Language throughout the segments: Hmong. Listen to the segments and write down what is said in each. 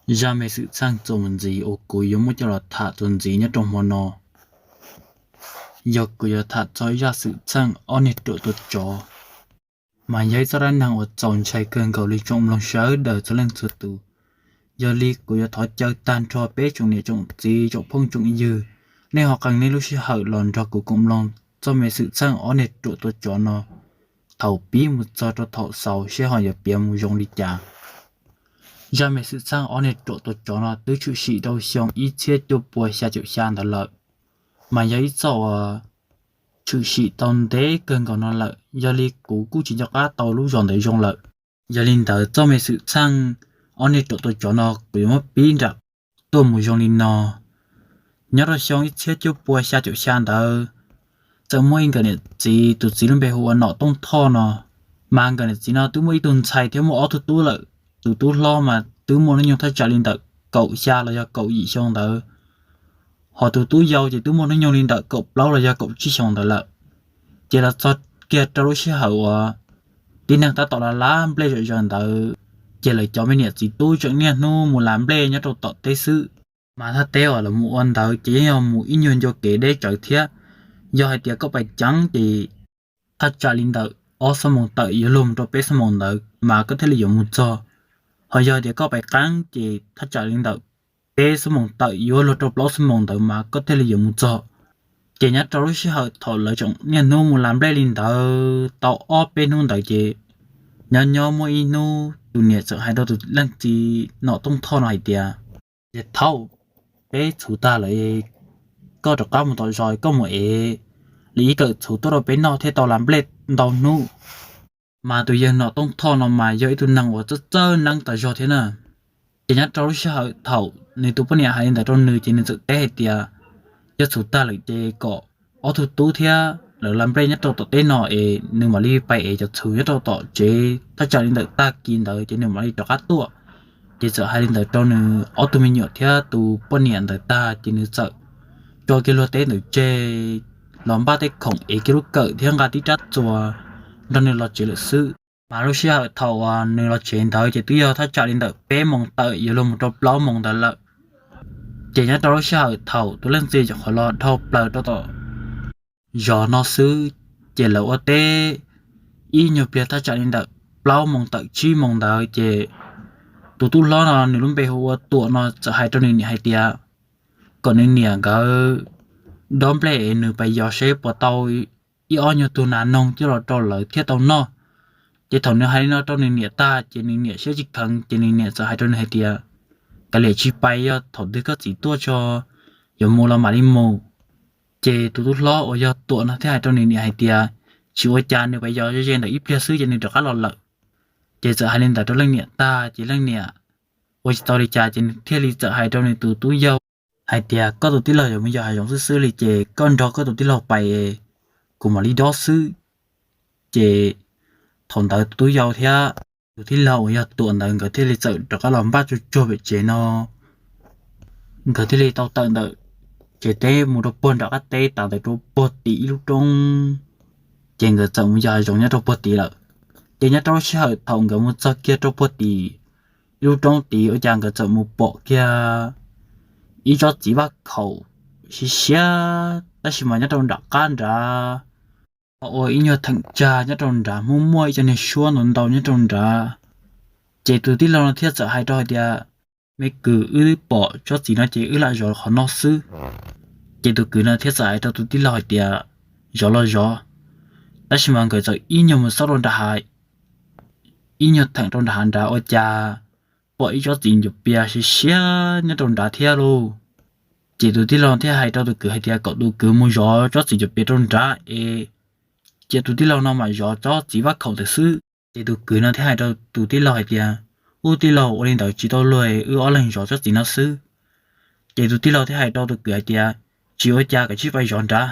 Zaj me xwm txheej txuas mus ntxiv uas kuv yuav muab coj los tham txuas ntxiv nyob rau hmo no, yog kuv yuav tham txog ib zaj xwm txheej ob niag ruam tua tsov. Mas yog ib zaj dab neeg uas txaus ntshai kawg nkaus li tsoom mloog sawv daws txhua leej txhua tus. Yog li kuv yuav thov caw tag nrho peb tsoom niam tsoom txiv tsoom phooj tsoom ywg, nej ho qee nej lub sij hawm los nrog kuv koom mloog txoj me xwm txheej ob niag ruam tua tsov no thaum pib mus txog rau thaum xaus seb ho yuav piav mus zoo li cas. Zaj me xwm txheej ob niag ruam tua tsov no twb tshwm sim rau xyoo ib txhiab cuaj pua xya caum xya ntawd lawm, mas yog ib txoj uas tshwm sim tau ntev kawg nkaus no lawm, yog li kuv kuj tsis nco qab tau lub zos ntawd zoo lawm. Yog li ntawd txoj me xwm txheej ob niag ruam tua tsov no kuv yuav muab pib nram tuaj mus zoo li no. Nyob rau xyoo ib txhiab cuaj pua xya caum xya ntawd, txawm muaj ib nkawm niam txiv, tus txiv lub npe hu ua Nom Tooj Thoj no. Mas nkawm niam txiv no twb muaj ib tug ntxhais thiab muaj ob tug tub lawm. Tus tub hlob mas twb muaj hnub nyoog thaj tsam li ntawm kaum xya los yog kaum yim xyoo ntawd, ho tus tub yau ces twb muaj hnub nyoog li ntawm kaum plaub los yog kaum tsib xyoo ntawd lawm. Ces los txog kiag rau lub sij hawm uas tib neeg tab tom la lab nplej zom zaws ntawd, ces lawv cov me niam txiv tub tseem niaj hnub mus la nplej nyob rau tom teb xwb. Mas thaj teb uas lawv mus ua ntawd ces yeej yog mus ib nyuag ncua kev deb tsawv thiab. Yog hais tias koj pais ceev ces thaj tsam li ntawm ob xuab moos tawm yuav luag mus rau peb xuab moos ntawd mas koj thiaj li yuav mus txog. Ho yog tias koj pais qeeb ces thaj tsam li ntawm peb xuab moos tawm yuav luag rau plaub xuab moos ntawd mas koj thiaj li yuav mus txog. Ces nyob rau lub sij hawm thaum lawv tseem niaj hnub mus la nplej li ntawd tau ob peb hnub ntawd ces nyob nyob muaj ib hnub tus niam txawm hais rau tus leej txiv Nom Tooj Thoj no hais tias, Ces thaum peb txhuv tag lawm, koj rov qab mus tom zos koj mus ev li ib kawm txhuv tuaj rau peb noj thiaj tau la nplej ntau hnub. Mas tus yawg Nom Tooj Thoj no mas yog ib tug neeg uas txawj txawj neeb tas zog thiab na. Ces nyob rau lub sij hawm thaum nws tus poj niam hais li ntawd rau nws ces nws txawm teb hais tias, Yog txhuv tag lawm ces kom ob tug tub thiab lawv la nplej nyob rau tom teb no es nws mam li pais ev cov txhuv nyob rau tom tsev thaj tsam li ntawm tag kis ntawd ces nws mam li rov qab tuaj. Ces txawm hais li ntawd rau nws ob tug me nyuam thiab tus poj niam ntawd tag ces nws txawm tso kiag luag teb ntawd tseg los npaj tej khoom ev kiag lub kawm thiab nqa tib rab txuas nrog nws los tsev lawm xwb. Mas lub sij hawm thaum uas nws los tsev ntawd ces twb yog thaj tsam li ntawm peb moos tawm yuav luag mus rau plaub moos ntawd lawm. Ces nyob rau lub sij hawm thaum tus leej txiv nyuam qhuav los dhau plaws rau tom zos no xwb, ces lawv ua teb ib nyuag pliag thaj tsam li ntawm plaub moos tawm tsib moos ntawd ces tus tub hlob no nws lub npe hu ua Tuam no txawm hais rau nws niam hais tias kom nws niam nkawd dob nplej es nws pais yos seb puas tau ib ob nyuag tug nas noog coj los rau lawv thiaj tau noj. Ces thaum nws hais li no rau nws niam tag ces nws niam siab tsis kheev ces nws niam txawm hais rau nws hais tias, Kav liam tsis pais, yog thaum twg koj txiv tuaj tso yuav mus los mam li mus. Ces tus tub hlob uas yog Tuam no thiaj hais rau nws niam hais tias, Tsis ua cas, nws pais yos ze ze ntawm ib pliag xwb ces nws rov qab los lawm. Ces txawm hais li ntawd rau leej niam tag ces leej niam ua tsis tau li cas ces nws thiaj li txawm hais rau nws tus tub yau hais tias, Koj tus tij laug yuav mus yos hav zoov xwb xwb li ces koj nrog koj tus tij laug pais, kuv mam li dob xwb. Ces thaum ntawd tus tub yau thiab tus tij laug uas yog Tuam ntawd nkawd thiaj li txawm rov qab los npaj tsuag tsuag pem tsev no. Nkawd thiaj li tau tawm ntawm tsev teb mus rau puag nram qab teb tas ntawd rau puag tim ib lub roob. Ces nkawd txawm mus yos hav zoov nyob rau puag tid lawm. Ces nyob rau lub sij hawm thaum nkawd mus txog kiag rau puag tim ib lub roob tid ua cas nkawd txawm mus pom kiag ib tsob txiv vaj khaum siab siab tab sis mas nyob rau nram qab nrad ho ua ib nyuag theem tsag nyob rau nrad, muaj muaj ib co niag suab ntau ntau nyob rau nrad. Ces tus tij laug no thiaj txawm hais rau hais tias, Me kwv, wb pom tsob txiv no ces wb lam zov qhov no xwb. Ces tus kwv no thiaj txawm hais rau tus tij laug hais tias, Zov los zov. Tab sis mas nkawd txawm ib nyuag mus xauj rau nram hav, ib nyuag theem rau nram hav nrad ua cas pom ib tsob txiv ncuav pias siab siab nyob rau nrad thiab lauj. Ces tus tij laug thiaj hais rau tus kwv hais tias kom tus kwv mus zov tsob txiv ncuav pias rau nrad es cia tus tij laug no mam zov tsob txiv vaj khaum ntawd xwb. Ces tus kwv no thiaj hais rau tus tij laug hais tias, Ub tij laug, ua li ntawd tsis tau luag, wb ob leeg zov tsob txiv no xwb. Ces tus tij laug thiaj hais rau tus kwv hais tias, Tsis ua cas, koj tsij pais zov nrad.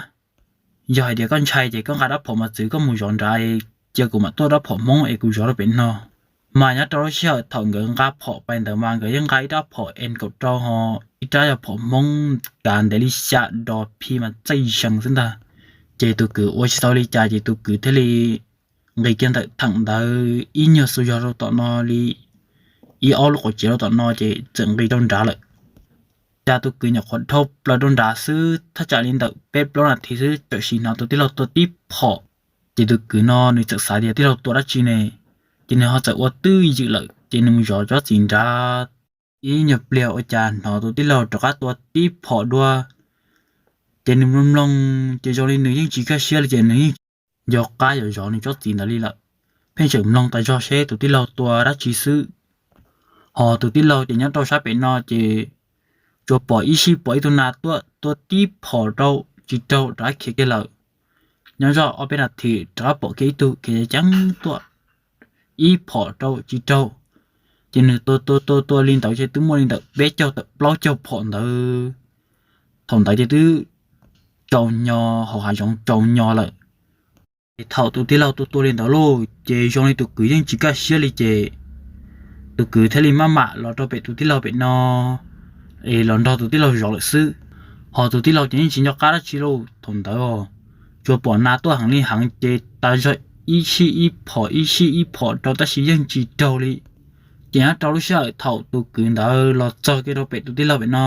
Yog hais tias koj ntshai ces koj nqa rab phom mos txwv koj mus zov nrad, cia kuv mam tuaj rab phom hmoob es kuv zov rau pem no. Mas nyob rau lub sij hawm thaum nkawd nqa phom pais ntawd mas nkawd yeej nqa ib rab phom M kaum rau ho ib rab yog phom hmoob kav ntev li xya dos phi mas txaij zees xwb ntag. Ces tus kwv ua tsis tau li cas ces tus kwv thiaj li nqis kiag ntawm theem ntawd ib nyuag xuas zog rau tom no li ib ob lub quav tsev rau tom no ces txawm nqis rau nrad lawm. Cas tus kwv nyuam qhuav dhau plaws rau nrad xwb, thaj tsam li ntawm peb plaub nas this xwb txawm sim hnov tus tij laug tua tib phom. Ces tus kwv no nws txawm xav tias tij laug tua dab tsi ne, ces nws ho txawm ua twj ywm lawm ces nws mus zov tsob txiv nrad. Ib nyuag pliag ua cas hnov tus tij laug rov qab tua tib phom dua. Ces nws mloog mloog ces zoo li nws yeej tsis kaj siab li ces nws yeej tsis nco qab yuav zov nws tsob txiv ntawd li lawm, pheej tseem mloog tas zog seb tus tij laug tua dab tsi xwb. Ho tus tij laug ces nyob rau sab pem no ces tsuas pom ib sij pom ib tug nas tuaj tua tib phom rau tsis raug rov qab khiav kiag lawm. Nyob zoj ob peb nas this rov qab pom kiag ib tug khiav ceev tuaj ib phom rau tsis raug. Ces nws tua tua tua tua li ntawd ces twb muaj li ntawm peb caug tawm plaub caug phom ntawd. Thaum ntawd ces twb tsaus nyo, hauv hav zoov tsaus nyo lawm. Ces thaum tus tij laug tua tua li ntawd lauj ces zoo li tus kwv yeej tsis kaj siab li ces tus kwv thiaj li maj mam los rau pem tus tij laug pem no es los nrog tus tij laug zov lawm xwb. Ho tus tij laug ces yeej tsis nco qab dab tsi lauj, thaum ntawd tsuas pom nas tuaj heev li heev ces tas zog ib sij ib phom ib sij ib phom rau tab sis yeej tsis raug li. Ces nyob rau lub sij hawm thaum tus kwv ntawd los txog kiag rau pem tus tij laug pem no,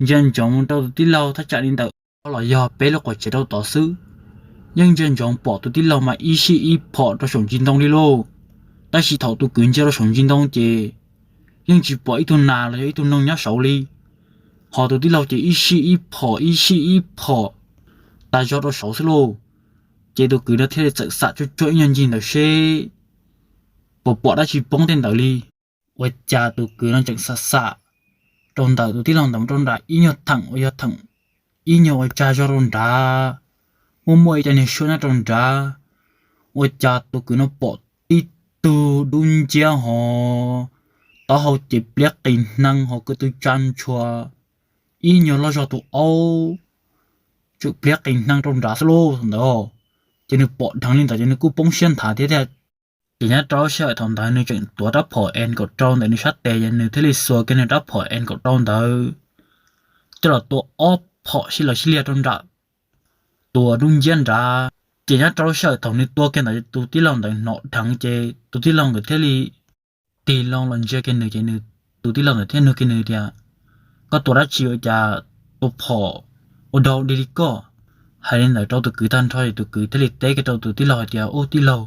ntsia ntsoov mus rau tus tij laug thaj tsam li ntawm ob los yog peb lub quav tsev rau tod xwb, yeej ntsia ntsoov pom tus tij laug mas ib sij ib phom rau saum ntsis ntoo li lauj. Tab sis thaum tus kwv ntsia rau saum ntsis ntoo ces yeej tsis pom ib tug nas los yog ib tug noog nyob saud li. Ho tus tij laug ces ib sij ib phom ib sij ib phom tas zog rau saud xwb lauj. Ces tus kwv no thiaj li txawm xam tsuag tsuag ib nyuag ncig ntawd seb puas pom dab tsi poob tej ntawd li. Ua cas tus kwv no tseem xam xam rau ntawm tus tij laug ntawd rau nram ib nyuag theem uas yog theem ib nyuag ua tsag zog rau nrad, muaj muaj ib co niag suab nyob rau nrad. Ua cas tus kwv no pom tib tug dub nciab ho taub hau ces pliab qis hneev ho ko tw tsa ntshua ib nyuag loj zog tus aub, tseem pliab qis hneev rau nrad xwb lauj thaum ntawd. Ces nws pom dheev li ntawd ces nws kuj poob siab nthav thiab tiag. Ces nyob rau sij hawm thaum ntawd nws tseem tuav rab phom M kaum rau ntawm nws sab tes, nws thiaj li xuas kiag nws rab phom M kaum rau ntawd coj los tua ob phom sib law sib liag rau nram tus dub nciab nrad. Ces nyob rau sij hawm thaum nws tua kiag ntawd tus tij laug ntawd hnov dheev ces tus tij laug nkawd thiaj li tig loo los ntsia kiag nws ces nws, tus tij laug ntawd thiaj nug kiag nws tias, koj tua dab tsi ua cas tua phom ua dau dig li koj? Hais li ntawd rau tus kwv tag nrho ces tus kwv thiaj li teb kiag rau tus tij laug hais tias, ub tij laug,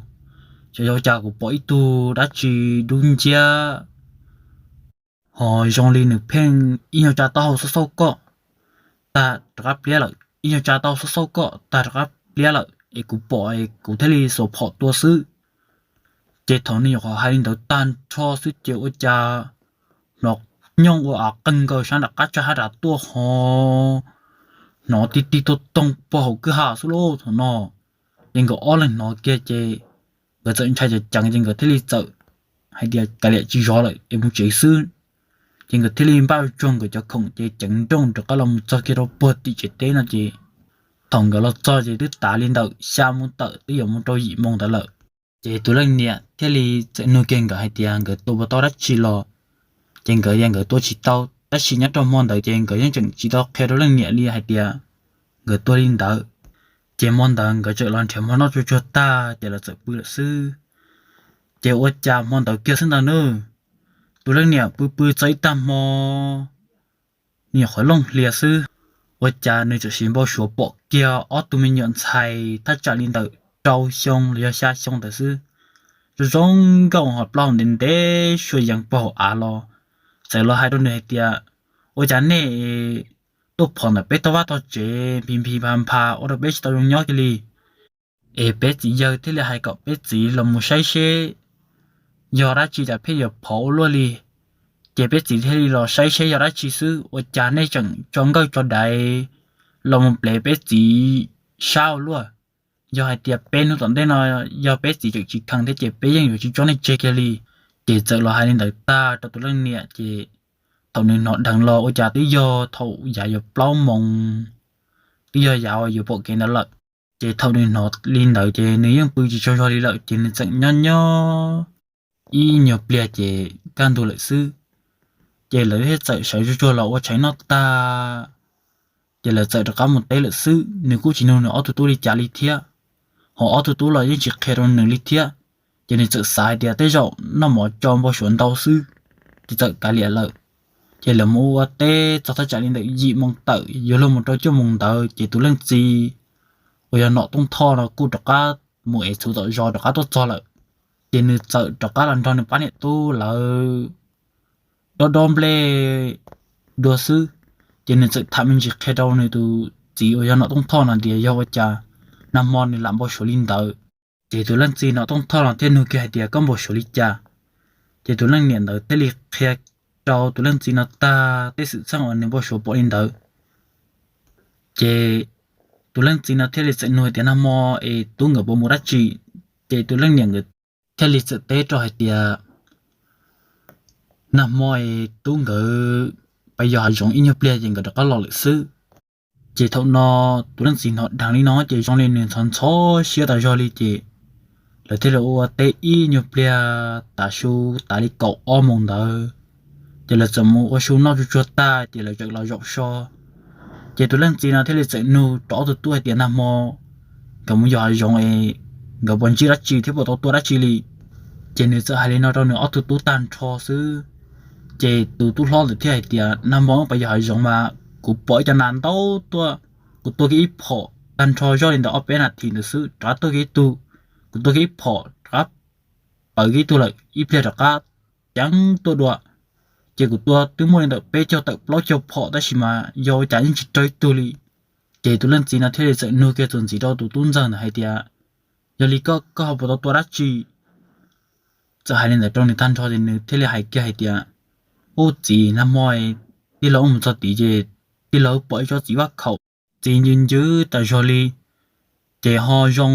xyov yog ua cas kuv pom ib tug dab tsi dub nciab ho zoo li nws pheej ib nyuag tsa taub hau xauj xauj koj, tag rov qab pliab lawm, ib nyuag tsa taub hau xauj xauj koj tag rov qab pliab lawm es kuv pom es kuv thiaj li xuas phom tua xwb. Ces thaum nws nyuam qhuav hais li ntawd tag nrho xwb ces ua cas hnov nyooj ua av qeeg nkaus sab nram qab tsag hab ram tuaj ho hnov ti ti tuag toog puag hauv kwj ha xwb lauj thaum no. Ces nkawd ob leeg hnov kiag ces nkawd txawm ntshai ceev ceev ces nkawd thiaj li txawm hais tias kav liam tsis zov lawm es mus tsev xwb. Ces nkawd thiaj li npaj tsuag nkawd cov khoom ces ceev nrooj rov qab los mus txog kiag rau puag tim tsev teb no ces thaum nkawd los txog ces twb tav li ntawm xya moo tawm twb yuav mus rau yim moo ntawd lawm. Ces tus leej niam thiaj li txawm nug kiag nkawd hais tias nkawd tua puas tau dab tsi los. Ces nkawd tias nkawd tua tsis tau, tab sis nyob rau hmo ntawd ces nkawd yeej tseem tsis tau qhia rau leej niam li hais tias nkawd tua li ntawd. Ces hmo ntawd nkawd txawm los nrhiav mov noj tsuag tsuag tag ces lawv txawm pw lawm xwb. Ces ua cas hmo ntawd kiag xwb ntag nawb, tus leej niam pw pw txog ib tag hmo nws nyuam qhuav looj hlias xwb, ua cas nws txawm sim npau suav pom kiag ob tug me nyuam ntxhais thaj tsam li ntawm rau xyoo los yog xya xyoo ntawd xwb, zoo zoo nkauj ho plaub hau ntev ntev suab yees puag hauv av los, txawm los hais rau nws hais tias, ua cas nej tuaj phom ntawm peb tog vaj tog tsev nphis nphis nphas nphas ua rau peb tsis tau zoo nyob kiag li. Es peb txiv yawg thiaj li hais kom peb txiv los mus saib seb yog dab tsi cas pheej yuav phov ua luaj li. Ces peb txiv thiaj li los saib seb yog dab tsi xwb, ua cas nej tseem tso nkawj tso daiv los mus plev peb txiv sab ua luaj. Yog hais tias peb hnub tom ntej no yog peb txiv tseem tsis kheev thiab ces peb yeej yuav tsis tso nej tseg kiag li. Ces txawm los hais li ntawd tag rau tus leej niam ces thaum nws hnov dheev los ua cas twb yog thaum yav yuav plaub moos, twb yog yav uas yuav pom kev ntawd lawm. Ces thaum nws hnov li ntawd ces nws yeej pw tsis tsaug zog li lawm ces nws txawm nyob nyob ib nyuag pliag ces kaj ntug lawm xwb. Ces lawv thiaj txawm sawv tsuag tsuag los ua tshais noj tag, ces lawv txawm rov qab mus teb lawm xwb. Nws kuj tsis nug nws ob tug tub li cas li thiab, ho ob tug tub los yeej tsis qhia rau nws li thiab. Ces nws txawm xav hais tias tej zaum noj mov tso npau suav ntau xwb. ces txawm kav liam lawm. Ces lawv mus ua teb txog thaj tsam li ntawm yim moos tawm yuav luag mus rau cuaj moos ntawd ces tus leej txiv uas yog Nom Tooj Thoj no kuj rov qab mus ev txhuv tom zos rov qab tuaj txog lawm. Ces nws txawm rov qab los nrog nws pab niam tub lawv dob dob nplej dua xwb. Ces nws txawm tham me ntsis qhia rau nws tus txiv uas yog Nom Tooj Thoj no tias yog ua cas nag hmo nws lam npau suav li ntawd. Ces tus leej txiv Nom Tooj Thoj no thiaj nug kiag hais tias koj npau suav li cas? Ces tus leej niam ntawd thiaj li qhia rau tus leej txiv no tag tej xwm txheej uas nws npau suav pom li ntawd. Ces tus leej txiv no thiaj li txawm nug tias nag hmo es tub nkawd puas mus dab tsi? Ces tus leej niam nkawd thiaj li txawm teb rau hais tias nag hmo es tub nkawd pais yos hav zoov ib nyuag pliag ces nkawd rov qab los lawm xwb. Ces thaum no tus leej txiv hnov dheev li no ces zoo li nws ntxhov ntxhov siab tas zog li ces lawv thiaj li ua teb ib nyuag pliag tav su tav li kaum ob moos ntawd, ces lawv txawm mus ua su noj tsuag tsuag tag ces lawv txawm los zaum so. Ces tus leej txiv no thiaj li txawm nug rau ob tug tub hais tias nag hmo nkawd mus yos hav zoov es nkawd puas ntsib dab tsi thiab puas tau tua dab tsi li. Ces nws txawm hais li no rau nws ob tug tub tag nrho xwb. Ces tus tub hlob ntawd thiaj hais tias nag hmo wb pais yos hav zoov mas kuv pom ib cov nas ntau tuaj, kuv tua kiag ib phom tag nrho zoj li ntawm ob peb nas this ntawd xwb rov qab tuaj kiag ib tug, kuv tua kiag ib phom rov qab pawv kiag ib tug lawm ib pliag rov qab ceev tuaj dua. Ces kuv tua twb muaj li ntawm peb caug tawm plaub caug phom tab sis mas yog ua cas yeej tsis raug ib tug li. Ces tus leej txiv no thiaj li txawm nug kiag txuas ntxiv rau tus tub ntxawg ntawd hais tias yog li koj, koj ho puas tau tua dab tsi? Txawm hais li ntawd rau nws tag nrho ces nws thiaj li hais kiag hais tias ub txiv, nag hmo tij laug wb mus txog tid ces tij laug wb pom ib tsob txiv vaj khaum txiv ncw ncw tas zog li. Ces ho zoo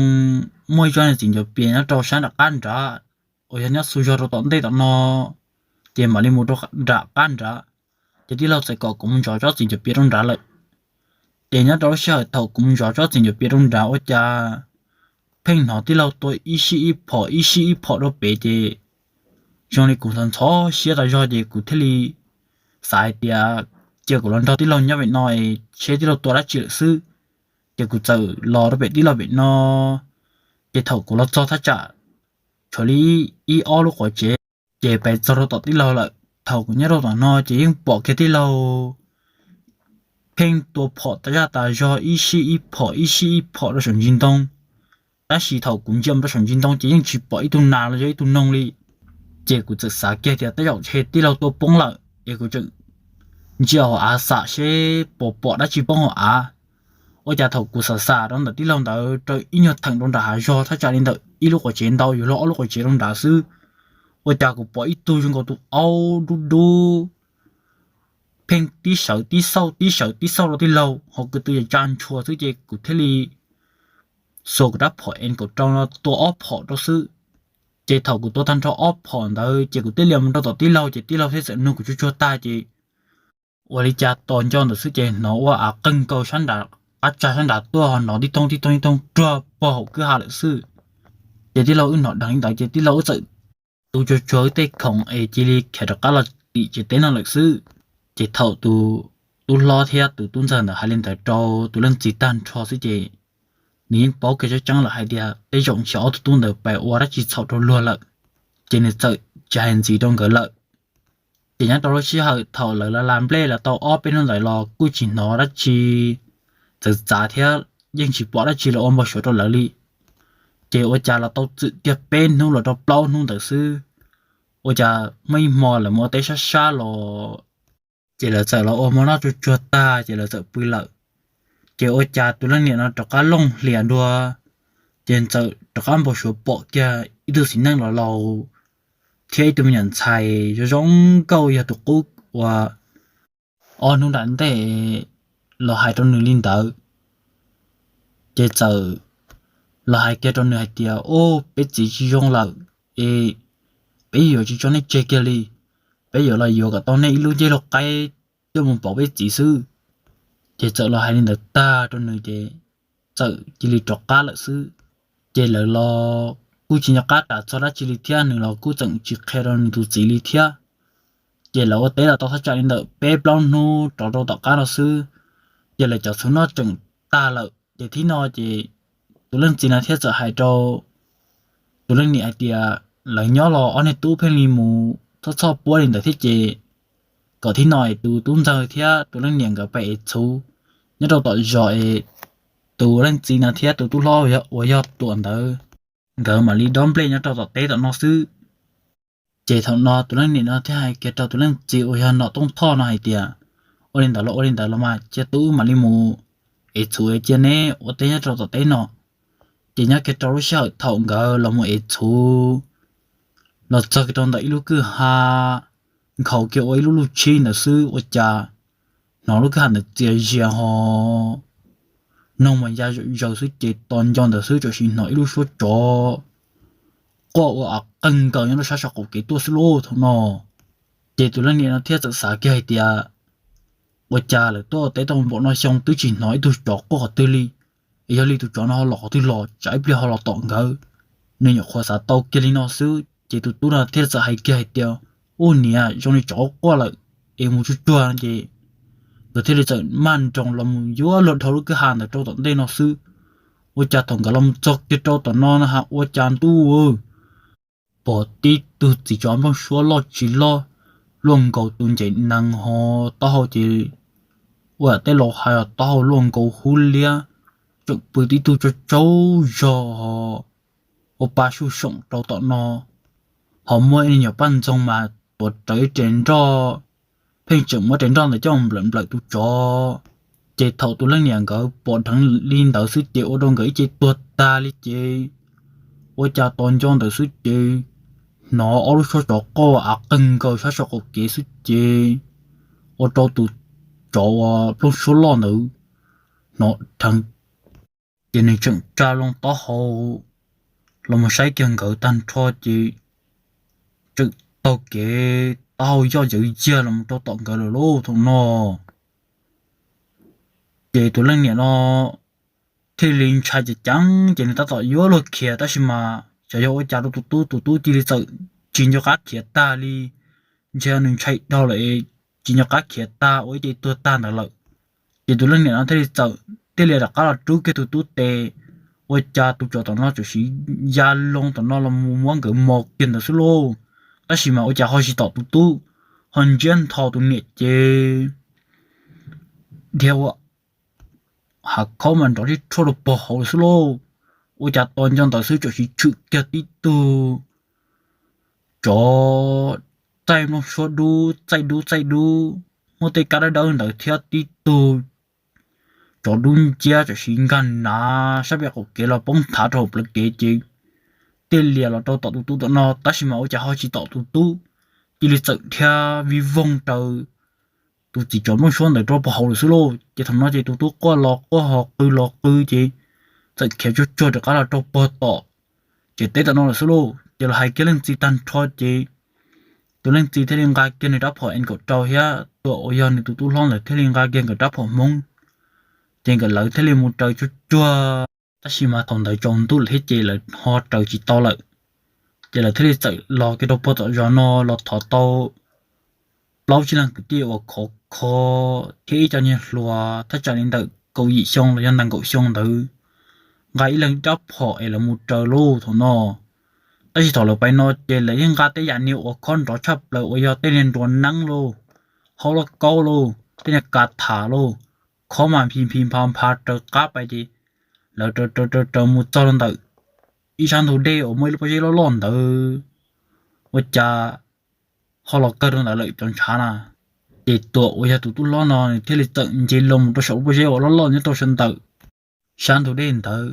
muaj ib tsob niag txiv ncuav pias nyob rau sab nram qab nrad uas yog nyob xu zog rau tom ntej tom no, ces mam li mus rau nram qab nrad. Ces tij laug txawm kom kuv mus ntsos tsob txiv ncuav pias rau nrad lawm. Ces nyob rau lub sij hawm thaum kuv mus ntsos tsob txiv ncuav pias rau nrad ua cas pheej hnov tij laug tua ib sij ib phom ib sij ib phom rau pem ces zoo li kuv ntxhov ntxhov siab tas zog ces kuv thiaj li xav hais tias cia kuv los nrog tij laug nyob pem no es seb tij laug tua dab tsi lawm xwb. Ces kuv txawm los rau pem tij laug pem no. Ces thaum kuv los txog thaj tsam tshuav li ib ob lub quav tsev, ces pes txog rau tom tij laug lawm. Thaum kuv nyob rau tom no ces yeej pom kiag tij laug pheej tua phom tas zaj tas zog ib sij ib phom ib sij ib phom rau saum ntsis ntoo. Tab sis thaum kuv ntsia mus rau saum ntsis ntoo ces yeej tsis pom ib tug nas los yog ib tug noog li. Ces kuv txawm xav kiag tias tej zaum tshe tij laug tua poob lawm es kuv tseem ntsia hauv av xam seb puas pom dab tsi poob hauv av. Ua cas thaum kuv xam xam rau ntawm tij laug ntawd rau ib nyuag theem rau nram hav zog thaj tsam li ntawm ib lub quav tsev ntau yuav luag ob lub quav tsev rau nrad xwb, ua cas kuv pom ib tug zoo nkaus tus aub dub dub pheej tib sawv tib xauj tib sawv tib xauj rau tij laug ho kuv tus yam tsa ntshua xwb ces kuv thiaj li xuas kuv rab phom M kaum rau no tua ob phom rau xwb. Ces thaum kuv tua tag nrho ob phom ntawd ces kuv thiaj li mus rau tom tij laug ces tij laug thiaj txawm nug kuv tsuag tsuag tag ces ua li cas tos nco ntawd xwb ces hnov ua av qeeg nkaus sab nrad, qab tsag sab nrad tuaj ho hnov tib toog tib toog tib toog ruag puag hauv kwj ha lawm xwb. Ces tij laug wb hnov dheev li ntawd ces tij laug wb txawm tu tsuag tsuag wb tej khoom es cia li khiav rov qab los tim tsev teb no lawm xwb. Ces thaum tus tub hlob thiab tus tub ntxawg ntawd hais li ntawd rau tus leej txiv tag nrho xwb ces nws yeej paub kiag tseeb tseeb lawm hais tias tej zaum ntshe ob tug tub ntawd pais ua dab tsi txhaum rau luag lawm, ces nws txawm tsis hais ntxiv rau nkawd lawm. Ces nyob rau lub sij hawm thaum lawv la la nplej los tau ob peb hnub ntawd los kuj tsis hnov dab tsi txawv txav thiab yeej tsis pom dab tsi los ua npau suav rau lawv li. Ces ua cas los tau txwm kiag peb hnub los rau plaub hnub ntawd xwb, ua cas muaj ib hmo lawv mus ua teb sab sab los, ces lawv txawm los ua hmo noj tsuag tsuag tag ces lawv txawm pw lawm. Ces ua cas tus leej niam no rov qab looj hlias dua, ces txawm rov qab npau suav pom kiag ib tug txiv neej los laus thiab ib tug me nyuam ntxhais zoo zoo nkauj yog tus qub uas ob hnub nram ntej los hais rau nws li ntawd. Ces txawm los hais kiag rau nws hais tias, Ub, peb txiv tsis zoo lawm es peb yuav tsis tso nej tseg kiag li, peb yuav los yuav kom tau nej ib lub ncej lub qaib coj mus pauv peb txiv xwb. Ces txawm los hais li ntawd tag rau nws ces txawm cia li rov qab lawm xwb. Ces lawv los kuj tsis nco qab ras txog dab tsi li thiab, nws los kuj tseem tsis qhia rau nws tus txiv li thiab. Ces lawv ua teb los tau thaj tsam li ntawm peb plaub hnub rov rau tom qab no xwb, ces lawv cov txhuv noj tseem tag lawm. Ces thib no ces tus leej txiv no thiaj txawm hais rau tus leej niam hais tias, Lawv nyob los ob niag tub pheej li mus txhob txhoj puab li ntawd thiab ces kom thib no es tus tub ntxawg thiab tus leej niam nkawd pab ev txhuv nyob rau tom zos es tus leej txiv no thiab tus tub hlob uas yog Tuam ntawd, nkawd mam li dob nplej nyob rau tom teb tom no xwb. Ces thaum no tus leej niam no thiaj hais kiag rau tus leej txiv uas yog Nom Tooj Thoj no hais tias, ua li ntawd los ua li ntawd los mas cia tub mam li mus ev txhuv cia neb ua teb nyob rau tom teb no. Ces nyob kiag rau lub sij hawm thaum nkawd los mus ev txhuv los txog kiag rau ntawm ib lub kwj ha nkhaus kiag ua ib lub lub tshib ntawd xwb ua cas hnov lub kwj ha ntawd txias zias ho noog mas ya zaws xwb ces tos nco ntawd xwb tam sim hnov ib lub suab tsov quaj ua av qeeg nkaus nyob rau sab saum qaum kev tuaj xwb lauj thaum no. Ces tus leej niam no thiaj txawm xav kiag hais tias, ua cas lawv tuaj teb tau npaum no xyoo twb tsis hnov ib tug tsov quaj qhov twg li, es yog li tus tsov no ho los qhov twg los tsam ib pliag ho los tom nkawd. Nws nyuam qhuav xav tau kiag li no xwb ces tus tub no thiaj txawm hais kiag hais tias, ub niam, zoo li tsov quaj lawm, es mus tsuag tsuag no ces nkawd thiaj li txawm maj nroos los mus yuav luag dhau lub kwj ha ntawd rau tom ntej no xwb. Ua cas thaum nkawd los mus txog kiag rau tom no no ha ua cas ntuj pom tib tug txiv tsov nplooj suab loj tsis loj luaj nkaus tus ncaim nees ho taub hau ces ua tej laus hais os taub hau luaj nkaus hub liab, tseem pw tib tug tsaug tsaug zog ho ua pa suj soom rau tom no, ho muaj ib nyuag paj ntxoog mas tuav rawv ib rev nroj, pheej tseem muab rev nroj ntawd coj nplawm nplawm tus tsov. Ces thaum tus leej niam nkawd pom dheev li ntawd xwb ces ua rau nkawd ib ce tuag tag li ces ua cas tos nco ntawd xwb ces hnov ob lub suab tsov quaj av qeeg nkaus sab saum qaum kev xwb ces ua rau tus tsov uas nplooj suab loj ntawd hnov dheev ces nws tseem tsa loo taub hau los mus saib kiag nkawd tag nrho ces tseem taug kev taub hau yoj yawv yiag los mus rau tom nkawd lawm lauj thaum no. Ces tus leej niam no thiaj li ntshai ceev ceev ces nws tab tom yuav luag khiav tab sis mas xyov yog ua cas rau tus tub, tus tub cia li txawm tsis nco qab khiav tag li, ntshe nws ntshai dhau lawm es tsis nco qab khiav tag ua ib ce tuag tag ntawd lawm. Ces tus leej niam no thiaj li txawm thiaj li rov qab los rub kiag tus tub tes, ua cas tus tsov tom no txawm siv ya loo tom no los mus muab nkawd mos kiag ntawd xwb lauj. Tab sis mas ua cas ho tsis tom tus tub, ho ntsiab ntho tus niam ces dhia ua hav khaub mas nrov tib rhuaj rau pog hauv lawm xwb lauj. Ua cas tos nco ntawd xwb txawm siv tshwm kiag tib tug tsov txaij nplooj suab dub txaij dub txaij dub, muaj tej kab dawb dawb ntawd thiab tib tug tsov dub nciab txawm siv nkag nav sab pem qaum kev los poob thav rau hauv plawv kev ces thiaj li los rau tom tus tub tom no tab sis mas ua cas ho tsis tom tus tub, cia li txawm dhia vij voog raws tus txiv tsov nplooj suab ntawd rau pog hauv lawm xwb lauj. Ces thaum no ces tus tub quaj los quaj ho qw los qw ces txawm khiav tsuag tsuag rov qab los rau pog tom tsev teb tom no lawm xwb lauj. Ces los hais kiag leej txiv tag nrho ces tus leej txiv thiaj li nqa kiag nws rab phom M kaum rau thiab Tuam uas yog nws tus tub hlob ntawd thiaj li nqa kiag nkawd rab phom Hmoob, ces nkawd lawv thiaj li mus raws tsuag tsuag. Tab sis mas thaum ntawd tsaus ntuj lawm thiab ces lawv ho raws tsis tau lawm. Ces lawv thiaj li txawm los kiag rau pog tom zos no los thov tau plaub tsib leeg kwv tij uas khov kho thiab ib co niag hluas thaj tsam li ntawm kaum yim xyoo los yog nees nkaum xyoo ntawd nqa ib leeg rab phom es lawv mus raws lauj thaum no. Tab sis thaum lawv pais no ces lawv yeej nqa tej yam niag uas khob nrov tshaj plaws uas yog tej niag nruas neeb lauj, haub lauj kaub lauj, tej niag ka tham lauj, khob mas phi phi npha npha raws qab pais ces lawv raws raws raws mus txog rau ntawm ib sab ntug dej uas muaj ib lub pob zeb loj loj ntawd ua cas ho los kawg rau ntawd lawm cov ntshav na. Ces Tuam uas yog tus tub hlob no nws thiaj li txawm nce los mus rau saum lub pob zeb uas loj loj nyob rau sab ntawm sab ntug dej ntawd.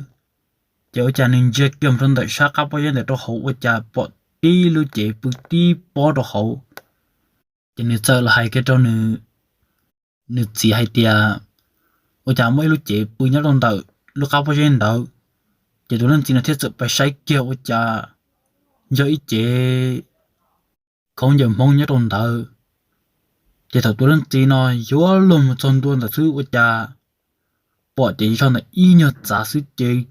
Ces ua cas nws ntsia kiag mus rau ntawm sab qab pob zeb ntawd rau hauv ua cas pom tib lub cev pw tib pob rau hauv. Ces nws txawm los hais kiag rau nws txiv hais tias, ua cas muaj ib lub cev pw nyob rau ntawm lub qab pob zeb ntawd. Ces tus leej txiv no thiaj txawm pais saib kiag ua cas yog ib cev khaub ncaws Hmoob nyob rau ntawd. Ces thaum tus leej txiv no yuav luag mus txog ntua ntawd xwb ua cas pom ces tso ntawm ib nyuag txav xwb ces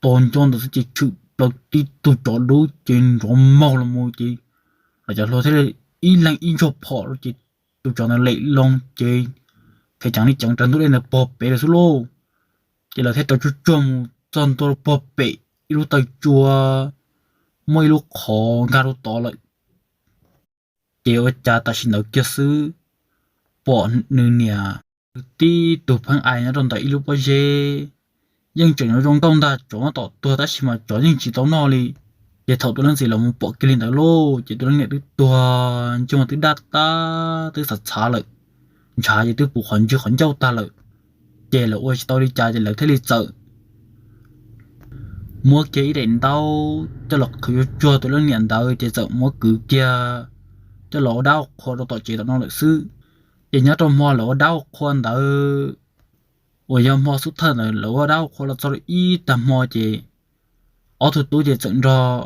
tos nco ntawd xwb ces tshwm plaws tib tug tsov dub ces nrov maug los mus ces lawv cov hluas thiaj li ib leeg ib ntsuag phom rau ces tus tsov ntawd lem loo ces khiav ceev li ceev raws ntug dej ntawd pog pem lawm xwb lauj. Ces lawv thiaj rau tsuag tsuag mus txog ntua pog pem ib lub taw tsua muaj ib lub qhov nkag rau tod lawm. Ces ua cas tam sim ntawd kiag xwb, pom nws niam kwv tij tus pheej ais nyob rau ntawm ib lub pob zeb, yeej tseem zoo zoo nkauj ntag, tsov muab tom tuag tab sis mas tsov yeej tsis tau noj li. Ces thaum tus leej txiv los mus pom kiag li ntawd lauj, ces tus leej niam twb tuag ncauj twb daj tag twb txhav txhav lawm, ntshav ces twb puv qhov ntswg qhov ncauj tag lawm. Ces lawv ua tsis tau li cas ces lawv thiaj li txawm muab kiag ib daim ntaub coj los qhwv tsuag tsuag tus leej niam ntawd ces txawm muab kwv kiag coj los ua dab ua qhua rau tom tsev tom no lawm xwb. Ces nyob rau hmo lawv ua dab ua qhua ntawd, uas yog hmo xub thawj ntawd lawv ua dab ua qhua los txog rau ib tag hmo ces ob tug tub ces txawm nrog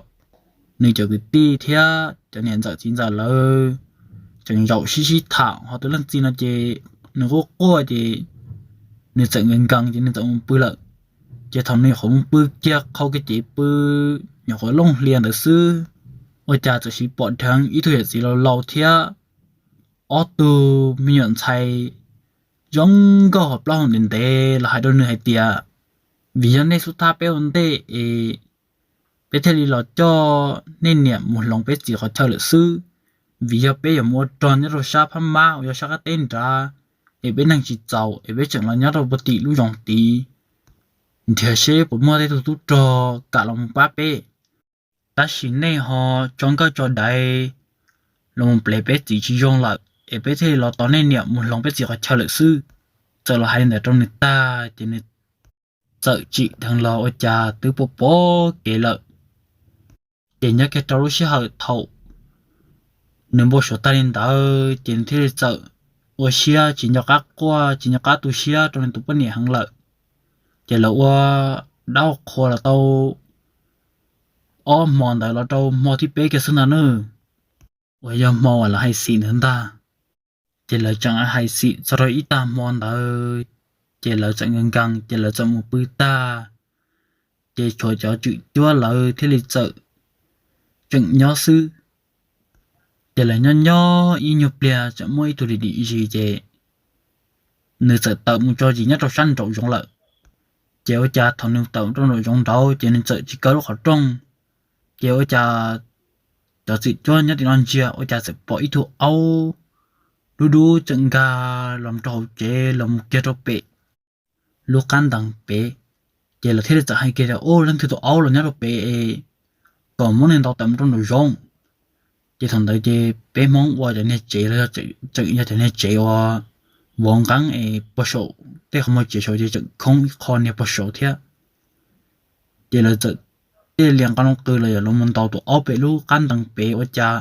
nws cov kwv tij thiab cov niam ntxawm txiv ntxawm lawv tseem zaum sib sib tham, ho tus leej txiv no ces nws quaj quaj ces nws txawm nkees nkees ces nws txawm mus pw lawm. Ces thaum nws nyuam qhuav mus pw kiag qhau kiag cev pw nyuam qhuav looj hlias ntawd xwb, ua cas txawm sis pom dheev ib tug yawm txiv laus laus thiab ob tug me nyuam ntxhais zoo nkauj hos plaub hau ntev ntev los hais rau nws hais tias, vim yog nej xub thawj peb ua ntej es peb thiaj li los coj nej niam mus hloov peb txiv qhov chaw lawm xwb. Vim yog peb yuav mus ua rog nyob rau sab phab mab uas yog sab qab teb nrad, es peb neeg tsis txaus es peb tseem los nyob rau puag tim lub zoov tid, nrhiav seb puas muaj tej tug tub rog kam los mus pab peb. Tab sis nej ho tso nkawj tso daiv los mus plev peb txiv tsis zoo lawm es peb thiaj li los tos nej niam mus hloov peb txiv qhov chaw lawm xwb. Txawm los hais li ntawd rau nws tag ces nws txawm tsim dheev los ua cas twb pom pom kev lawm. Ces nyob kiag rau lub sij hawm thaum nws npau suav tag li ntawd ces nws thiaj li txawm ua siab tsis nco qab quaj tsis nco qab tu siab rau nws tus poj niam heev lawm. Ces lawv ua dab ua qhua los tau ob hmo ntawd los rau hmo thib peb kiag xwb ntag nawb, uas yog hmo uas lawv hais xim ntawd ntag. Ces lawv tseem hais xim txog rau ib tag hmo ntawd, ces lawv txawm nkees nkees ces lawv txawm mus pw tag. Ces tshuav cov tswm cuab lawv thiaj li txawm tseem nyob xwb. Ces lawv nyob nyob ib nyuag pliag tseem muaj ib tug dim dim zis ces nws txawm tawm mus tso zis nyob rau sab nraum zoov lawm. Ces ua cas thaum nws tawm rau nraum zoov nraud ces nws txawm tsis kaw lub qhov rooj. Ces ua cas cov tswm cuab nyob tim no ntsia ua cas txawm pom ib tug aub dub dub tseem nkag los rau hauv tsev los mus kiag rau pem lub qab ntees pem. Ces lawv thiaj li txawm hais kiag tias, Ub, leej twg tus aub los nyob rau pem es kom muab nws ntaus tawm mus rau nraum zoov? Ces thaum ntawd ces peb Hmoob ua cov niag tsev los yog tseem yog cov niag tsev uas vov nqeeb es puag saum tej qhov muag tsev saud ces tseem khoob ib qho niag puag saud thiab. Ces lawv txawm thiaj li nqa loo qws los yog los mus ntaus tus aub pem lub qab ntees pem ua cas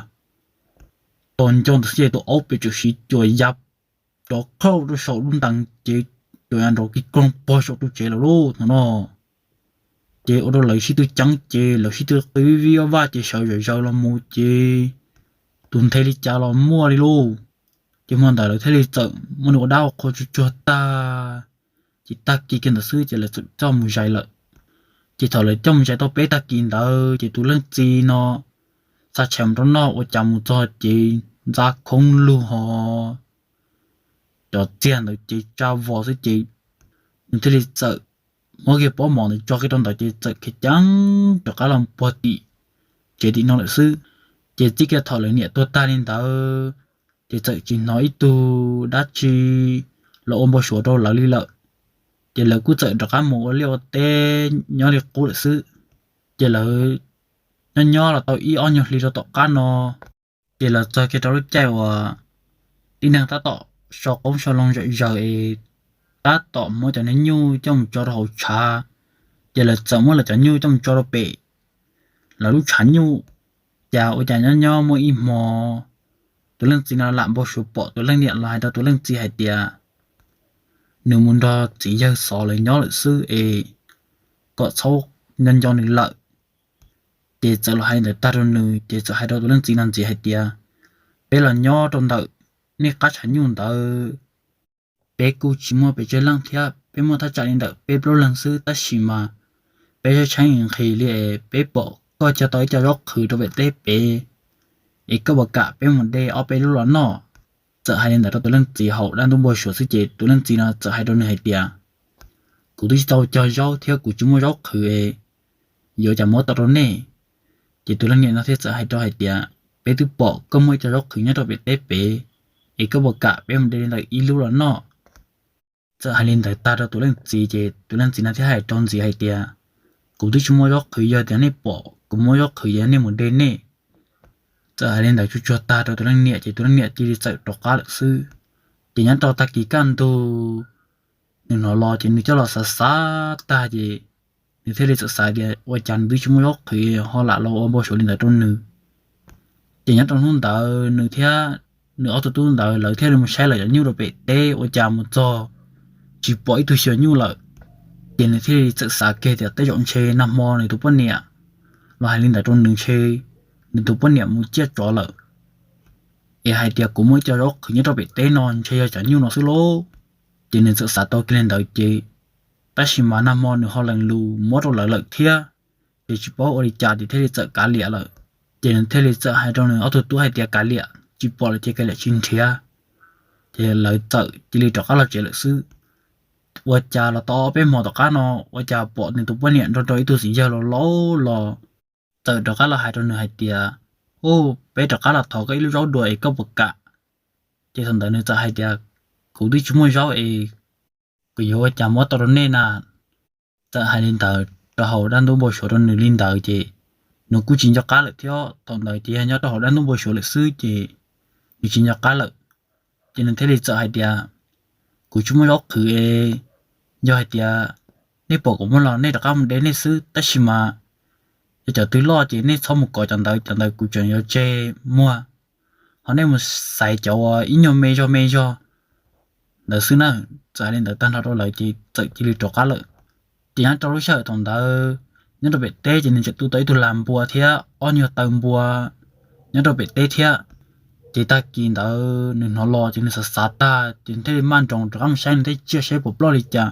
tos nco ntawd xwb ces tus aub pem txawm siv cuam ya rov qhau rau saum lub ntees ces cuam ya nrov kig koog puag saum tus tsev lawm lauj no. Ces ua rau lawv sib tw ceeb ces lawv sib tw qw vij vij vaj vaj ces sawv zawm zaws los mus ces tus nthe li cas los muaj li lauj. Ces hmo ntawd lawv thiaj li txawm muab nws ua dab ua qhua tsuag tsuag tag, ces tag kis kiag ntawd xwb ces lawv txawm coj mus zais lawm. Ces thaum lawv coj mus zais tau peb tag kis ntawd ces tus leej txiv no xa tshais mus rau noj ua cas mus txog ces ntxa khoob lug ho cov txiag ntawd ces tsa vos xwb ces nws thiaj li txawm muab kiag pob mov ntawd tso kiag rau ntawd ces txawm khiav ceev rov qab los puag tim tsev tim no lawm xwb. Ces txij kiag thaum lawv niam tuag tag li ntawd ces txawm tsis hnov ib tug dab tsi los ua npau suav rau lawv li lawm. Ces lawv kuj txawm rov qab mus ua liaj ua teb nyob li qub lawm xwb. Ces lawv nyob nyob los tau ib ob nyuag hli rau tom qab no ces lawv txog kiag rau lub caij uas tib neeg tab tom sau qoob sau loo zom zaws es tab tom muab cov niag nyuj coj mus tso rau hauv tshav. Ces lawv txawm muab lawv cov nyuj coj mus tso rau pem lawv lub tshav nyuj. Cas ua cas nyob nyob muaj ib hmo tus leej txiv no lam npau suav pom tus leej niam los hais rau tus leej txiv hais tias nws mus nrog txiv yawg xov lawv nyob lawm xwb es kom txhob nco nco nws lawm. Ces txawm los hais li ntawd tag rau nws ces txawm hais rau tus leej txiv no ntxiv hais tias, Peb los nyob rau ntawm nej qab tshav nyuj ntawd, peb kuj tsis muaj pes tsawg leej thiab, peb muaj thaj tsam li ntawm peb plaub leeg xwb tab sis mas peb tshaib tshaib nqhis li es peb pom koj cog tau ib co zaub qhwv rau pem teb pem es koj puas kam peb mus de ob peb lub los noj? Txawm hais li ntawd rau tus leej txiv haum dab ntub npau suav xwb ces tus leej txiv no txawm hais rau nws hais tias, Kuv twb tsis tau cog zaub thiab kuv tsis muaj zaub qhwv es yuav cas muab tau rau nej? Ces tus leej niam no thiaj txawm hais rau hais tias, peb twb pom koj muaj ib co zaub qhwv nyob rau pem teb pem, es koj puas kam peb mus de li ntawd ib lub los noj? Txawm hais li ntawd tag rau tus leej txiv ces tus leej txiv no thiaj hais rau ntxiv hais tias, kuv twb tsis muaj zaub qhwv, yog tias nej pom kuv muaj zaub qhwv ces nej mus de nej. Txawm hais li ntawd tsuag tsuag tag rau tus leej niam ces tus leej niam cia li txawm rov qab lawm xwb. Ces nyob rau tag kis kaj ntug nws hnov los ces nws coj los xav xav tag ces nws thiaj li txawm xav tias ua cas nws twb tsis muaj zaub qhwv ho lam los ua npau suav li ntawd rau nws. Ces nyob rau hnub ntawd nws thiab nws ob tug tub ntawd lawv thiaj li mus saib lawv cov nyuj rau pem teb ua cas mus txog tsis pom ib tug xyuas nyuj lawm. Ces nws thiaj li txawm xav kiag tias tej zaum ntshe nag hmo nws tus poj niam los hais li ntawd rau nws, ntshe nws tus poj niam mus ciaj tsov lawm, es hais tias kuv muaj ib co zaub qhwv nyob rau pem teb no ntshe yog cov nyuj no xwb lauj. Ces nws txawm xav tau kiag li ntawd ces, tab sis mas nag hmo nws ho lees lus muab rau lawv lawm thiab, ces tsis paub ua li cas ces thiaj li txawm kav liam lawm. Ces nws thiaj li txawm hais rau nws ob tug tub hais tias kav liam, tsis pom lawm ces kav liam tsis nrhiav. Ces lawv txawm cia li rov qab los tsev lawm xwb. Ua cas los tau ob peb hmo tom qab no ua cas pom nws tus poj niam nrog rau ib tug txiv yawg laus laus los txawm rov qab los hais rau nws hais tias, u, peb rov qab los thov koj ib lub zaub dua es koj puas kam? Ces thaum ntawd nws txawm hais tias, kuv twb tsis muaj zaub es kuv yuav ua cas muab tau rau nej na? Txawm hais li ntawd rau hauv dab ntub npau suav rau nws li ntawd ces nws kuj tsis nco qab lawm thiab. Thaum ntawd ces yog nyob rau hauv dab ntub npau suav lawm xwb ces nws tsis nco qab lawm. Ces nws thiaj li txawm hais tias, kuv tsis muaj zaub qhwv es, yog hais tias nej pom kuv muaj los nej rov qab mus de nej xwb, tab sis mas yog cov twg loj ces nej txhob mus kov cov ntawd, cov ntawd kuv tseem yuav tseg muag, ho nej mus xaiv cov uas ib nyuag me zog me zog ntawd xwb na. Txawm hais li ntawd tag nrho rau lawv ces txawm cia li rov qab lawm. Ces nyob rau lub sij hawm thaum ntawd nyob rau pem teb ces nws tseem tu tau ib tug lag npua thiab ob nyuag taw npua nyob rau pem teb thiab. Ces tag kis ntawd nws hnov los ces nws xav xav tag ces nws thiaj li maj nroos rov qab mus saib nws tej tsiaj saib puas ploj li cas.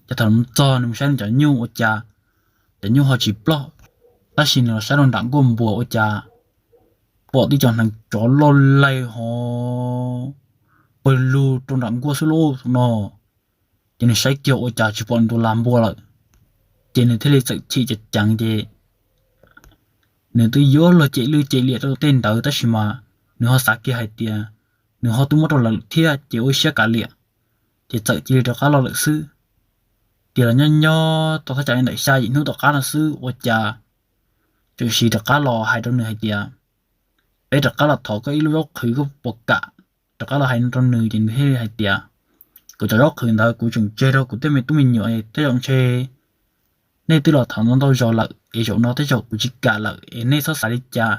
Ces thaum nws txog nws mus saib nws cov nyuj ua cas cov nyuj ho tsis ploj, tab sis nws los saib rau nram nkuaj npua ua cas pom tib cov hneev tsov loj laig ho pawg lug rau nram nkuaj xwb lauj no. Ces nws saib kiag ua cas tsis pom nws tus lag npua lawm, ces nws thiaj li txawm chim ceev ceev ces nws twb yuav luag cem lwj cem liam rau tej ntawd tab sis mas nws ho xav kiag hais tias nws ho twb muab rau lawv thiab ces ua siab kav liam, ces txawm cia li rov qab los lawm xwb. Ces los nyob nyob tau thaj tsam li ntawm xya yim hnub tom qab no xwb ua cas tseem siv rov qab los hais rau nws hais tias, peb rov qab los thov koj ib lub zaub qhwv koj puas kam? Rov qab los hais rau nws ces nws thiaj li hais tias, kuv cov zaub qhwv ntawd kuv tseem tseg rau kuv tej me tub me nyuam, tej zaum ntshe nej twb los thov ntau ntau zaus lawm es zaum no tej zaum kuv tsis kam lawm es nej txhob xav li cas,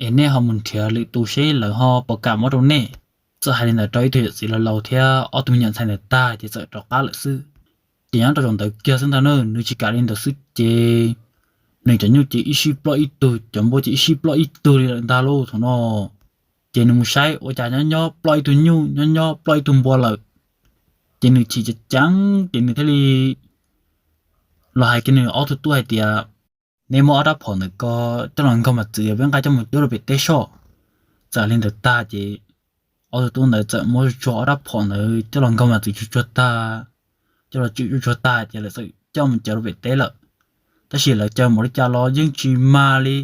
es nej ho mus nrhiav lwm tus seb lawv ho puas kam muab rau nej. Txawm hais li ntawd rau ib tug yawm txiv laus laus thiab ob tug me nyuam ntxhais ntawd tag ces txawm rov qab lawm xwb. Ces nyob rau zaum ntawd kiag xwb ntag na, nws tsis kam li ntawd xwb ces nws cov nyuj ces ib sij ploj ib tug, cov npua ces ib sij ploj ib tug li lawm ntag lauj thaum no. Ces nws mus saib ua cas nyob nyob ploj ib tug nyuj, nyob nyob ploj ib tug npua lawm. Ces nws chim ceev ceev ces nws thiaj li los hais kiag nws ob tug tub hais tias, neb muab ob rab phom ntawm ko coj los nkaug mas txwv, peb nqa coj mus cuab rau pem teb soj. Txawm li ntawd tag ces ob tug tub ntawd txawm muab tsuag ob rab phom ntawd coj los nkaug mas txwv tsuag tsuag tag, coj los tswm tsuag tsuag tag ces lawv txawm coj mus cuab rau pem teb lawm. Tab sis lawv cuab npaum li cas los yeej tsis mag li.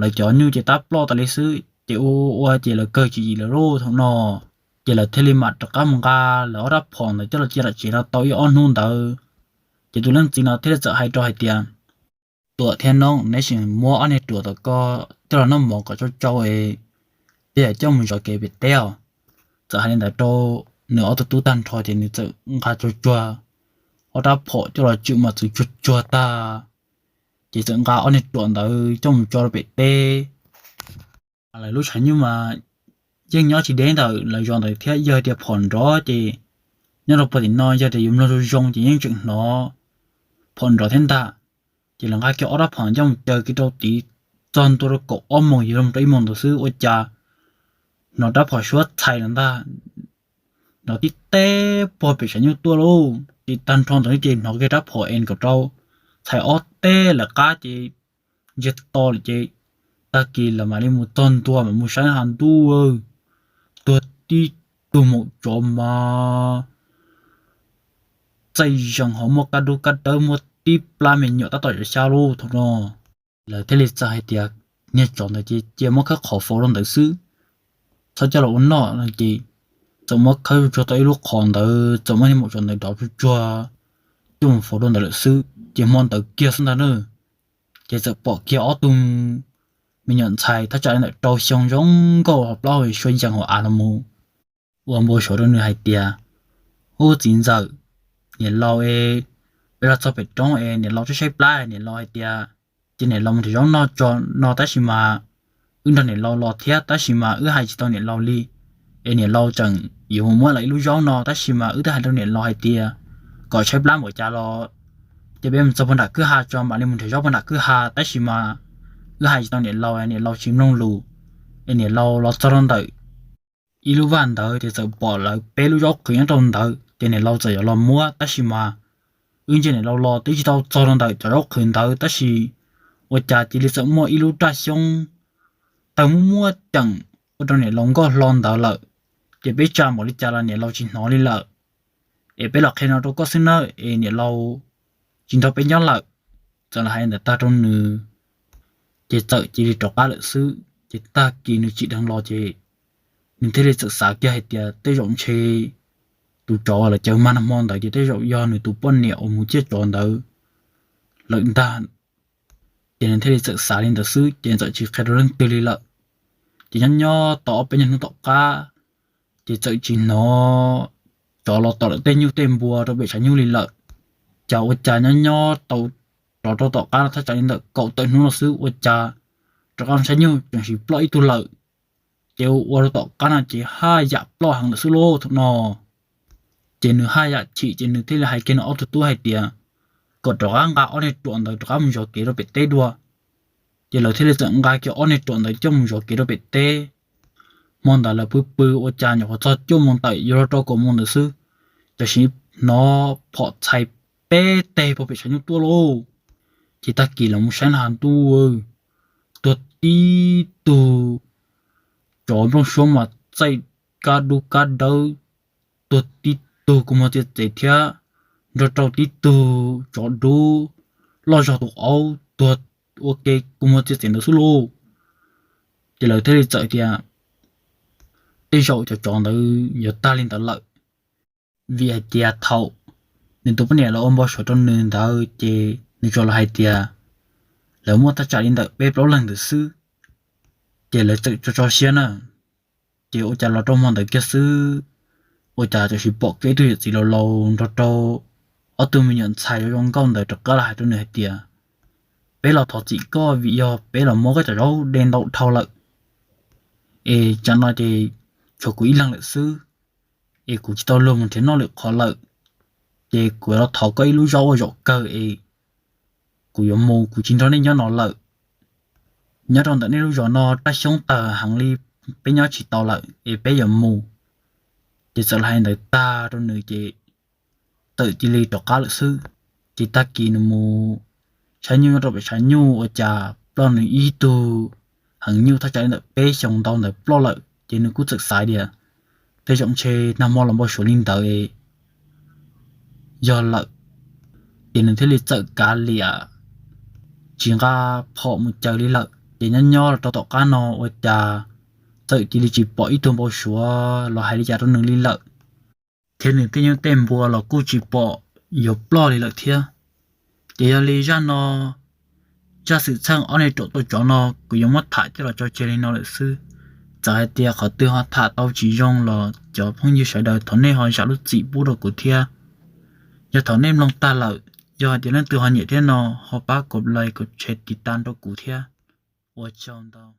Lawv cov nyuj ces tab ploj tas li xwb ces ua ua ces lawv kawg tsis yim lawv lauj thaum no. Ces lawv thiaj li mam rov qab mus nqa lawv ob rab phom ntawd coj los cia tom tsev no tau ib ob hnub ntawd. Ces tus leej txiv no thiaj li txawm hais rau hais tias, Tuam thiab Noob, neb sim muab ob niag ruam tom ko coj los noj mov kom tsau tsau es peb yuav coj mus zov kev pem teb os. Txawm hais li ntawd rau nws ob tug tub tag nrho ces nws txawm nqa tsuag tsuag ob rab phom coj los tswm mas txwv tsuag tsuag tag, ces txawm nqa ob niag ruam ntawd coj mus tso rau pem teb. Lawv lub tshav nyuj mas yeej nyob tsis deb ntawm lawv zos ntawd thiab, yog tias phom nrov ces nyob rau puag tim no yog tias yuav mloog zoo zoo ces yeej tseem hnov phom nrov thiab ntag. Ces lawv nqa kiag ob rab phom coj mus cuab kiag rau tid, txog ntua rau kaum ob moos yuav luag rau ib moos ntawd xwb ua cas hnov rab phom suab txhais lawm ntag. Hnov tib teb puag pem tshav nyuj tuaj lauj, ces tag nrho ntawd ces hnov kiag rab phom es kaum rau txhais ob teb lawv qab ces ntsiag to lawm ces tag kis lawv mam li mus txog ntua mam mus saib ha ntuj, tuag tib tug maum tsov mas txaij zees ho muaj kab dub kab dawb muaj tib plab me nyuam tab tom yuav xya lauj thaum no. Lawv thiaj li txawm hais tias, niag tsov ntawd ces cia muab khawb qhov faus rau ntawd xwb, txhob coj los ua noj no ces txawm muab khawb tsuag tau ib lub qhov ntawd, txawm muab niag maum tsov ntawd dov tsuag tsuag coj mus faus rau ntawd lawm xwb. Ces hmo ntawd kiag xwb ntag na, ces txawm pom kiag ob tug me nyuam ntxhais thaj tsam li ntawm rau xyoo zoo nkauj hos plaub hau suab yees hauv av los mus ua npau suav rau nws hais tias, Ub, txiv ntxawm, niam laus es peb los txog pem roob es niam laus tsis saib plab, niam laus hais tias cia niam laus mus nrhiav zaub noj tso no, tab sis mas wb nrog niam laus los thiab tab sis mas wb hais tsis tau niam laus li, es niam laus tseem yuav mus muab lawm ib lub zaub no tab sis mas wb twb hais rau niam laus hais tias kom saib plab npaum cas los ces peb mus txog puag nram kwj ha tso mam li mus nrhiav zaub puag nram kwj ha, tab sis mas wb hais tsis tau niam laus, niam laus tsis mloog lus. Es niam laus los txog rau ntawm ib lub vaj ntawd ces txawm pom lawv peb lub zaub qhwv nyob rau ntawd, ces niam laus txawm yuav los muab, tab sis mas wb ntsia niam laus los twb tsis tau txog rau ntawm cov zaub qhwv ntawd, tab sis ua cas cia li txawm muaj ib lub raj xyoob tawg muaj muaj ceem ua rau niam laus nkauj hlo ntawd lawm. Ces peb tsa npaum li cas los niam laus tsis hnov li lawm. Es peb los qhia no rau koj xwb nawb, es niam laus tsis nrog peb nyob lawm. Txawm los hais ntawd tag rau nws, ces txawm cia li rov qab lawm xwb. Ces tag kis nws tsim dheev los ces nws thiaj li txawm xav kiag hais tias tej zaum ntshe tus tsov uas lawv caw mag nag hmo ntawd ces tej zaum yog nws tus poj niam uas mus ciaj tsov ntawd lawm ntag. Ces nws thiaj li txawm xav li ntawd xwb ces txawm tsis qhia rau leej twg li lawm. Ces nyob nyob tau ob peb nyuag hnub tom qab, ces txawm tsis hnov tsov los tom lawv tej nyuj tej npua rau pem tshav nyuj li lawm. Cas ua cas nyob nyob tau rov rau tom qab no thaj tsam li ntawm kaum tawm hnub no xwb ua cas rov qab saib nyuj tseem sim ploj ib tug lawm. Ces ua rau tom qab no ces haj yam ploj heev lawm xwb lauj thaum no. Ces nws haj yam chim ces nws thiaj li hais kiag nws ob tug tub hais tias kom rov qab nqa ob niag ruam ntawd rov qab mus zov kev rau pem teb dua. Ces lawv thiaj li txawm nqa kiag ob niag ruam ntawd coj mus zov kev rau pem teb. Hmo ntawd lawv pw pw ua cas nyuam qhuav txog cuaj moos tawm yuav luag rau kaum moos ntawd xwb, tam sim hnov phom txhais peb teg puag pem tshav nyuj tuaj lauj. Ces tag kis los mus saib na has ntuj, tuag tib tug, tsov nplooj suab mas txaij kab dub kab dawb, tuag tib tug kua muag txiav txev thiab nrog rau tib tug tsov dub loj zog tus aub tuag ua ke kua muag txiav txev ntawd xwb lauj. Ces lawv thiaj li txawm tias tej zaum cov tsov ntawd yuav tag li ntawd lawm, vim hais tias thaum nws tus poj niam los ua npau suav rau nws ntawd ces nws tsuas los hais tias lawv muaj thaj tsam li ntawm peb plaub leeg ntawd xwb, ces lawv txawm tso tso siab na. Ces ua cas los rau hmo ntawd kiag xwb, ua cas tam sim pom kiag ib tug yawm txiv laus laus nrog rau ob tug me nyuam ntxhais zoo zoo nkauj ntawd rov qab los hais rau nws hais tias peb los thov txim koj vim yog peb los muab koj cov zaub de ntau dhau lawm, es tsam no ces tshuav kuv ib leeg lawm xwb, es kuv tsis tau luag mus nrhiav noj lwm qhov lawm, ces kuv los thov koj ib lub zaub ua zaum kawg es kuv yuav mus, kuv tsis nrog nej nyob no lawm. Nyob rau ntawm nej lub zos no raj xyoob tawg heev li, peb nyob tsis tau lawm es peb yuav mus. Ces txawm los hais ntawd tag rau nws ces txawm cia li rov qab lawm xwb. Ces tag kis nws mus saib nyuj nyob rau pem tshav nyuj ua cas ploj nws ib tug heev nyuj thaj tsam li ntawm peb xyoos ntau ntawd ploj lawm ces nws kuj txawm xav tias tej zaum ntshe nag hmo los npau suav li ntawd yog lawm, ces nws thiaj li txawm kav liam tsis nqa phom mus caws li lawm. Ces nyob nyob los rau tom qab no ua cas txawm cia li tsis pom ib tug npau suav los hais li cas rau nws li lawm, thiab nws tej nyuj tej npua los kuj tsis pom yuav ploj li lawm thiab. Ces yog li zaj no, zaj xwm txheej ob niag ruam tua tsov no kuv yuav muab tham coj los tso tseg li no lawm xwb. Txawm hais tias qhov twg ho tham tau tsis zoo los cov phooj ywg sawv daws thov nej ho zam lub txim pub rau kuv thiab. Yog thaum nej mloog tag lawm, yog hais tias leej twg ho nyiam thiab no, ho pab kom like kom share tiv tas rau kuv thiab. Ua tsaug ntau.